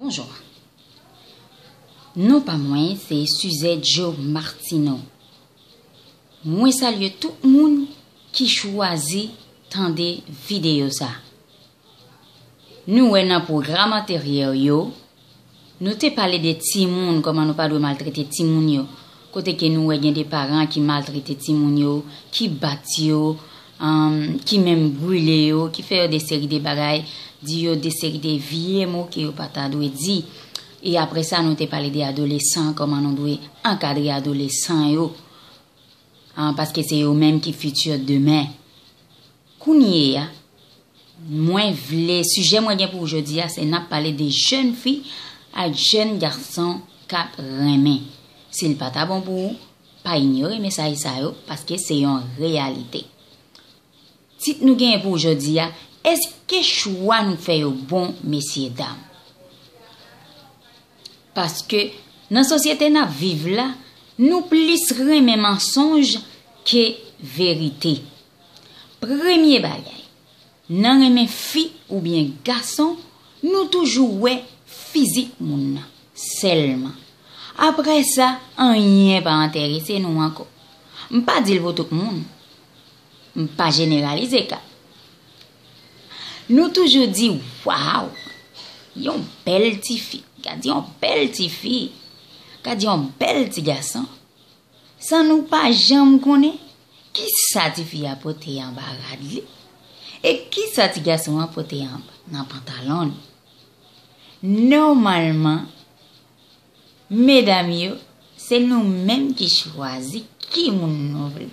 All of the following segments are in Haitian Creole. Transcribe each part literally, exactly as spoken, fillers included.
Bonjou. Non pa mwen se Suzette Joe Martineau. Mwen salye tout moun ki chwazi tande videyo sa. Nou wè nan pwogram anteryè yo, nou te pale de timoun, kòman nou pa dwe maltrete timoun yo. Kote ke nou wè gen de paran ki maltrete timoun yo, ki bat yo, um, ki menm brile yo, ki fè yo de seri de bagay, di yo de seri de vye mo ke yo pa ta dwe di. E apre sa, nou te pale de adolesan, kòman nou dwe ankadre adolesan yo, ah, paske se yo menm ki fiti demen. Kounye a, mwen vle, sijè mwen gen pou ou jodi a, se n ap pale de jèn fi ak jèn gason k ap renmen. Si l pa ta bon pou ou, pa inyore mesaj sa yo, paske se yon reyalite. Tit nou genyen pou ou jodi a, èske chwa nou fè yo bon, mesye dam? Paske nan sosyete n ap viv la, nou plis renmen mansonj ke verite. Premye bagay, nan renmen fi oubyen gason, nou toujou wè fizik moun nan sèlman. Apre sa, anyen pa enterese nou ankò. M pa di l pou tout moun. M pa jeneralize ka. Nou toujou di, "Waw, yon bèl tifi. Gad yon bèl tifi. Gad yon bèl ti gason." San nou pa janm konnen kisa tifi a pote anba rad li e kisa ti gason an pote anba nan pantalon li. Nòmalman, medam yo, se nou menm ki chwazi ki moun nou vle.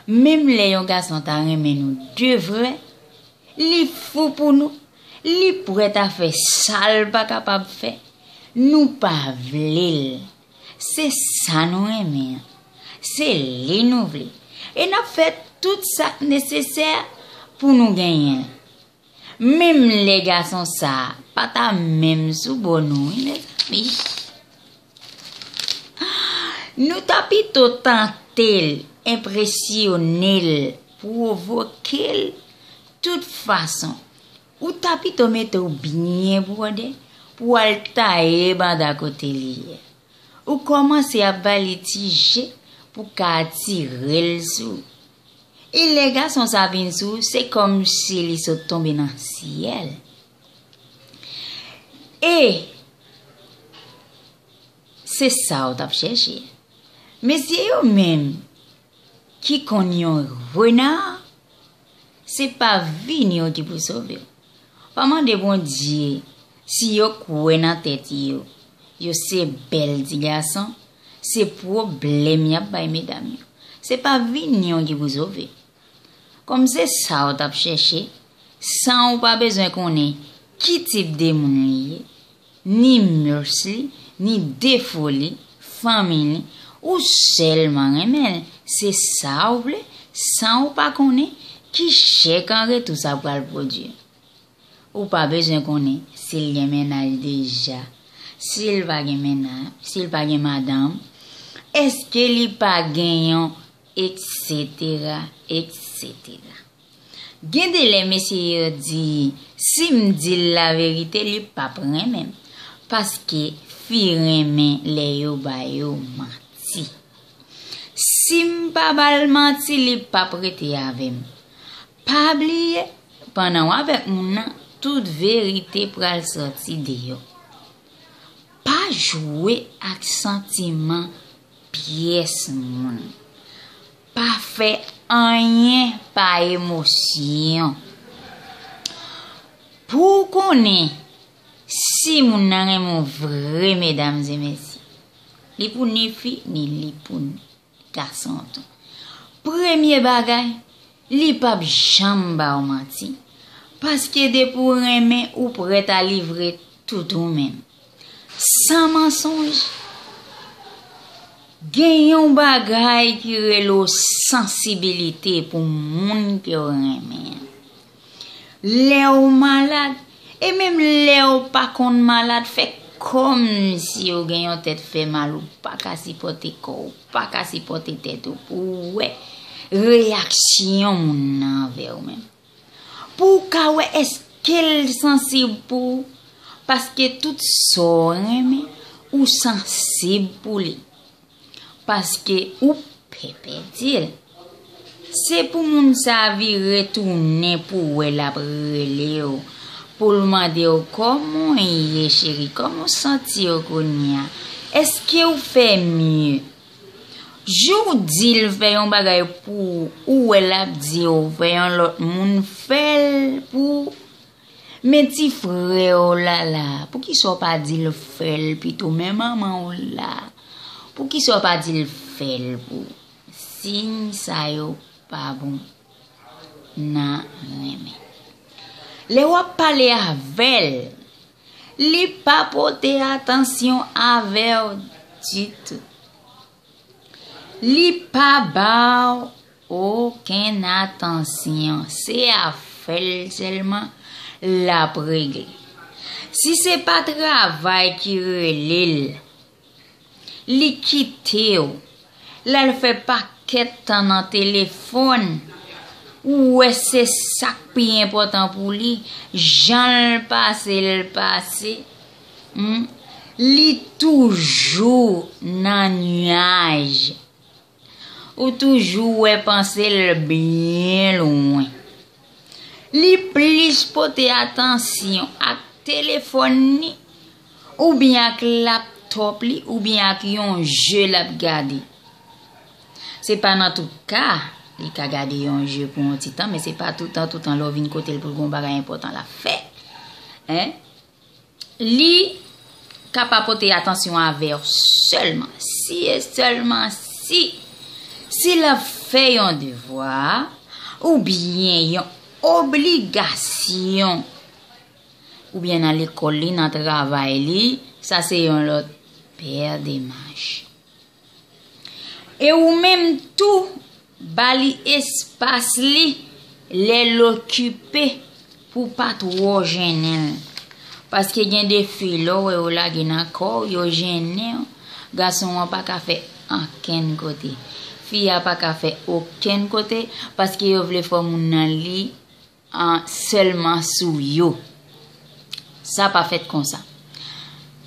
Menm lè yon gason ta renmen nou de vrè, li fou pou nou, li prèt a fè sa l pa kapab fè, nou pa vle l. Se sa nou renmen an. Se li nou vle. E n ap fè tout sa k nesesè pou nou genyen l. Menm lè gason sa a pa ta menm sou bò nou, wi, mezanmi. Nou ta pito tante l, enpresyone l, pwovoke l. Tout fason, ou ta pito mete w byen bwòdè pou w al taye banda kote li ye. Ou kòmanse ap ba li ti je pou ka atire l sou ou. E lè gason sa vin sou ou, se kòmsi li sot tonbe nan syèl. E se sa w t ap chèche. Mesye yo menm ki konn yon rena, se pa vini yo ki pou sove w. Pa mande Bondye si yo kwè nan tèt yo. Yo se bèl ti gason, se pwoblèm y ap bay medam yo. Se pa vini yo ki pou sove. Kòm se sa w t ap chèche, san w pa bezwen konnen ki tip de moun li ye, ni mès li, ni defo li, fanmi li, ou sèlman renmen l, se sa w vle, san w pa konnen ki chèk an retou sa pral pwodui. Ou pa bezwen konnen si l gen mennaj deja, si l pa gen mennaj, si l pa gen madanm, èske li pa gen yon, etsetera, etsetera. Gen de lè mesye yo di, si m di l laverite, li p ap renmen m, paske fi renmen lè yo ba yo manti. Si m pa ba l manti, li p ap rete avè m. Pa bliye, pandan w avèk moun nan, tout verite pral sòti deyò. Pa jwe ak santiman pyès moun. Pa fè anyen pa emosyon. Pou w konnen si moun nan renmen w vre, medam e mesye, li pou ni fi, ni li pou gason tou. Premye bagay, li p ap janm ba w manti. Paske depi w renmen, ou prèt a livre tout ou menm. San mansonj, gen yon bagay ki rele w sansibilite pou moun ke w renmen an. Lè w malad, e menm lè w pa konn malad, fè kòmsi w gen yon tèt fè mal, ou pa ka sipòte kò w, ou pa ka sipòte tèt ou, pou w wè reyaksyon moun nan anvè w menm. Pou w ka wè èske l sansib pou ou, Paske tout sa w renmen, ou sansib pou li. Paske ou pè pèdi l. Se pou moun sa vire tounen pou wè l ap rele w, pou l mande w kòman w ye cheri, kòman w santi w kounye a? Èske w fè mye? Jou w di l fè yon bagay pou ou, ou wè l ap di w fè yon lòt moun fè l pou ou. Men ti frè w la la, poukisa w pa di l fè l pito? Men manman w la, poukisa w pa di l fè l pou ou? Siy sa yo pa bon nan renmen. Lè w ap pale avè l, li pa pote atansyon avè w ditou. Li pa ba w okenn atansyon, se afè l sèlman l ap regle. Si se pa travay ki rele l, li kite w, l al fè pakèt tan nan telefòn. Ou wè se sa k pi enpòtan pou li, jan l pase l pase. Hmm? Li toujou nan nyaj. Ou toujou wè panse l byen lwen. Li plis pote atansyon ak telefòn li, oubyen ak laptòp li, oubyen ak yon je l ap gade. Se pa nan tout ka, li ka gade yon je pou yon ti tan, men se pa toutan, toutan lè w vin kote l pou l gen yon bagay enpòtan l ap fè. Hein? Li ka pa pote atansyon avè w sèlman, si e sèlman si, si l ap fè yon devwa, oubyen yon obligasyon, oubyen nan lekòl li, nan travay li, sa se yon lòt pè de mach. E ou menm tou, ba li espas li lè l okipe pou w pa twò jennen l. Paske gen de fi, lè w wè yo lage nan kò w, yo jennen w, gason an pa ka fè ankenn kote. Fi a pa ka fè okenn kote, paske yo vle fè moun nan li an sèlman sou yo. Sa pa fèt konsa.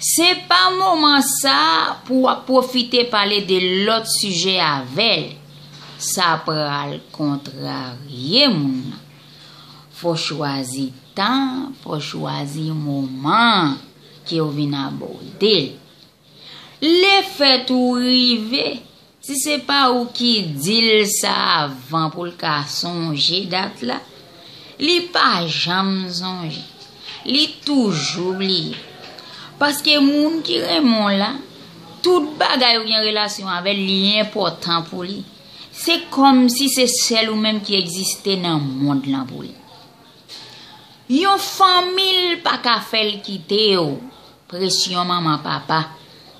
Se pa moman sa pou w ap pwofite pale de lòt sijè avè l. Sa pral kontrarye moun nan. Fò w chwazi tan, fò w chwazi moman ke w vin abòde l. Lefèt ou rive, si se pa ou ki di l sa avan pou l ka sonje dat la, li pa janm sonje. Li toujou bliye. Paske moun ki renmen w la, tout bagay ou gen relasyon avè l, li enpòtan pou li. Se kòmsi se sèl ou menm ki egziste nan mond lan pou li. Yon fanmi l pa ka fè l kite w. Presyon manman, papa.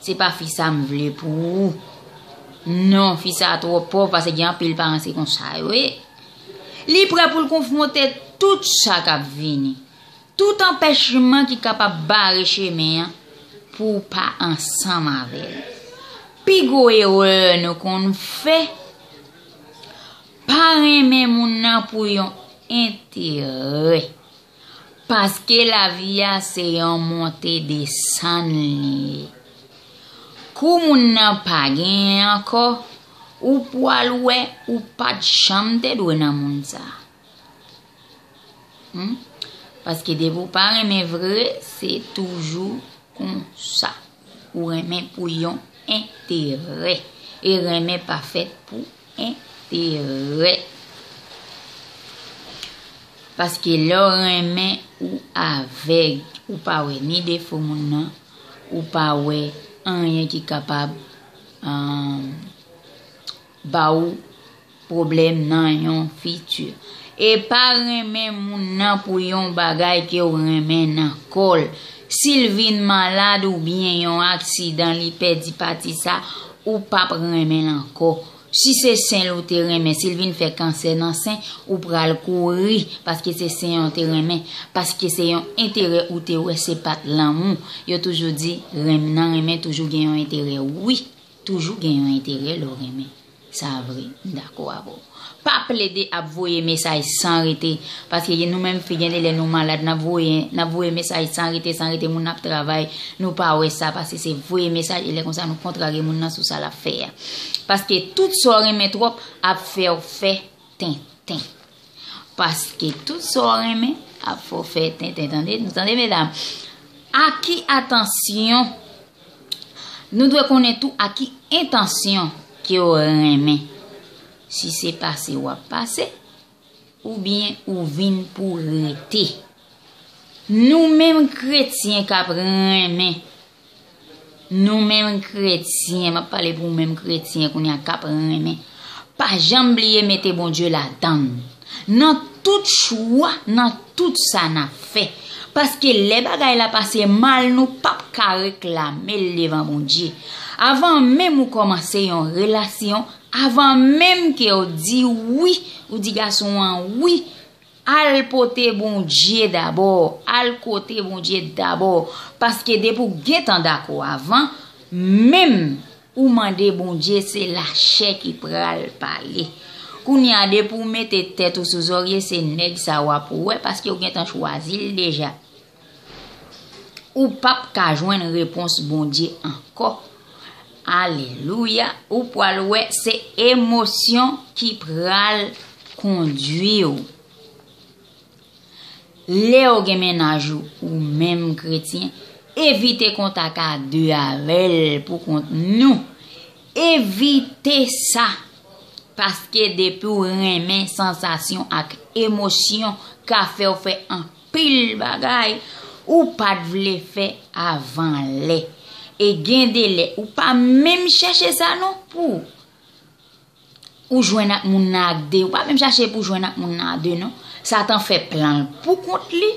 Se pa fi sa m vle pou ou. Non, fi sa twò pòv, paske gen anpil paran se konsa yo ye. Li prè pou l konfwonte tout sa k ap vini. Tout anpèchman ki kapab bare chemen an pou w pa ansanm avè l. Pi gwo erè nou konn fè, pa renmen moun nan pou yon enterè. Paske lavi a se yon monte desann li ye. Kou moun nan pa genyen ankò, ou pwal wè ou pa t janm te dwe nan moun sa. Hmm? Paske depi w pa renmen vre, se toujou konsa. Ou renmen pou yon enterè. E renmen pa fèt pou enterè. Paske lè w renmen, ou avèg. Ou pa wè ni defo moun nan, ou pa wè anyen ki kapab, um, ba w pwoblèm nan yon fiti. E pa renmen moun nan pou yon bagay ke w renmen nan kò l. Si l vin malad oubyen yon aksidan, li pèdi pati sa, ou p ap renmen l ankò. Si se sen l ou te renmen, si l vin fè kansè nan sen, ou pral kouri, paske se sen an w te renmen, paske se yon enterè ou te wè, se pa t lanmou. Yo toujou di, renm-, nan renmen toujou gen yon enterè. Wi, toujou gen yon enterè lè w renmen. Sa vre, m dakò avè w. Pa plede ap voye mesaj san rete, paske nou menm fi gen de lè nou malad, n ap voye, n ap voye mesaj san rete, san rete, moun ap travay, nou pa wè sa, paske se voye mesaj, e lè konsa nou kontrarye moun nan sou sa l ap fè a. Paske tout sa w renmen twòp ap fè w fè tenten. Paske tout sa w renmen ap fè w fè tenten, tande, nou tande, medam. A ki atansyon Nou dwe konnen tou a ki entansyon ke w renmen. Si se pase w ap pase, oubyen ou vin pou rete. Nou menm kretyen k ap renmen, nou menm kretyen, m ap pale pou ou menm kretyen kounye a k ap renmen, pa janm bliye mete Bondye ladann. Nan tout chwa, nan tout sa n ap fè. Paske lè bagay la pase mal, nou p ap ka reklame l devan Bondye. Avan menm ou kòmanse yon relasyon, avan menm ke w di wi, ou di gason an wi, al pote Bondye dabò, al kote Bondye dabò. Paske depi w gentan dakò avan, menm ou mande Bondye, se lachè ki pral pale. Kounye a, depi w mete tèt ou sou zòrye, se nèg sa w ap wè, paske w gentan chwazi l deja. Ou p ap ka jwenn repons Bondye ankò. Alelouya! Ou pral wè se emosyon ki pral kondwi w. Lè w gen mennaj ou, ou menm kretyen, evite kontak a de avè l pou kont nou. Evite sa. Paske depi w renmen sansasyon ak emosyon ka fè w fè anpil bagay ou pa t vle fè avan lè. E gen de lè ou pa menm chèche sa non pou ou jwenn ak moun nan ak de. Ou pa menm chache pou jwenn ak moun nan a de non. Satan fè plan l pou kont li,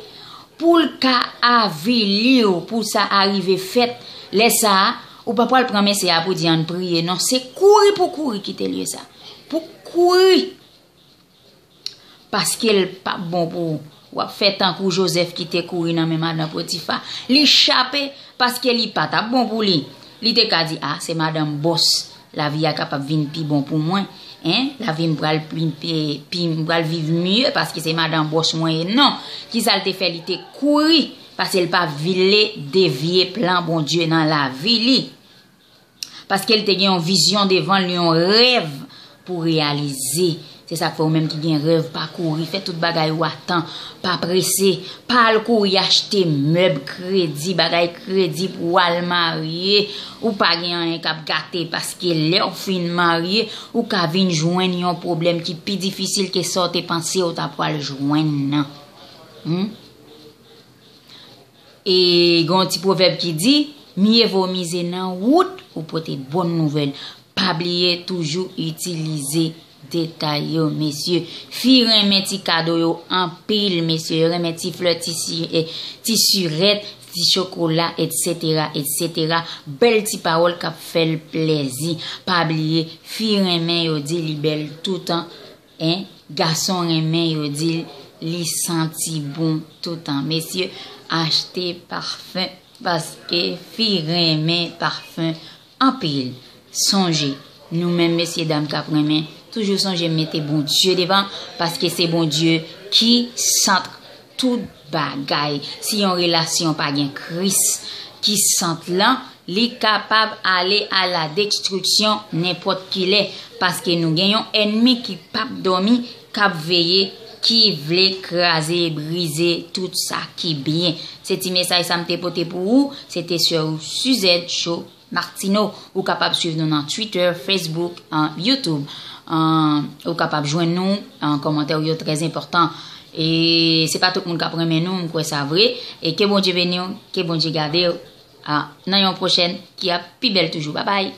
pou l ka avili w, pou sa a rive fèt. Lè sa a, ou pa pral pran mesye a pou di ann priye non. Se kouri pou kouri kite lye sa. Pou kouri. Paske l p ap bon pou ou. W ap fè tankou Jozèf ki te kouri nan men madan Potifa. Li chape paske li pa t ap bon pou li. Li te ka di, a, se madanm bòs. Lavi a kapab vin pi bon pou mwen. En, lavi m pral pi, pi, pi, m pral viv mye paske se madanm bòs mwen ye. Non. Kisa l te fè? Li te kouri paske l pa vle devye plan Bondye nan lavi li. Paske l te gen yon vizyon devan l, yon rèv pou reyalize. Se sa k fè ou menm ki gen rèv, pa kouri, fè tout bagay ou a tan, pa prese, pa al kouri achte mèb kredi, bagay kredi pou w al marye. Ou pa gen anyen k ap gate, paske lè w fin marye, ou ka vin jwenn yon pwoblèm ki pi difisil ke sa w te panse w ta pral jwenn nan. Hmm? E gen yon ti pwovèb ki di, mye vo mize nan wout ou pote bòn nouvèl. Pa bliye toujou itilize detay yo, mesye. Fi renmen ti kado yo anpil, mesye. Yo renmen ti flè, ti si-, eh, ti sirèt, ti chokola, etsetera, etsetera. Bèl ti pawòl k ap fè l plèzi. Pa bliye, fi renmen yo di li bèl toutan. En, gason renmen yo di l li santi bon toutan. Mesye, achte pafen, paske fi renmen pafen anpil. Sonje, nou menm mesye dam k ap renmen, toujou sonje mete Bondye devan, paske se Bondye ki sant tout bagay. Si yon relasyon pa gen Kris ki sant lan, li kapab ale a la destriksyon nenpòt ki lè, paske nou gen yon ènmi ki p ap dòmi, k ap veye, ki vle kraze, brize tout sa ki byen. Se ti mesaj sa m te pote pou ou, se te sè ou Suzette Cho Martineau. Ou kapab swiv nou nan Twitter, Facebook, an YouTube. An, ou kapab jwenn nou, an, kòmantè w yo trè enpòtan. E se pa tout moun k ap renmen nou, m kwè sa vre. E ke Bondye beni w, ke Bondye gade w. A, nan yon pwochèn ki ap pi bèl toujou. Babay!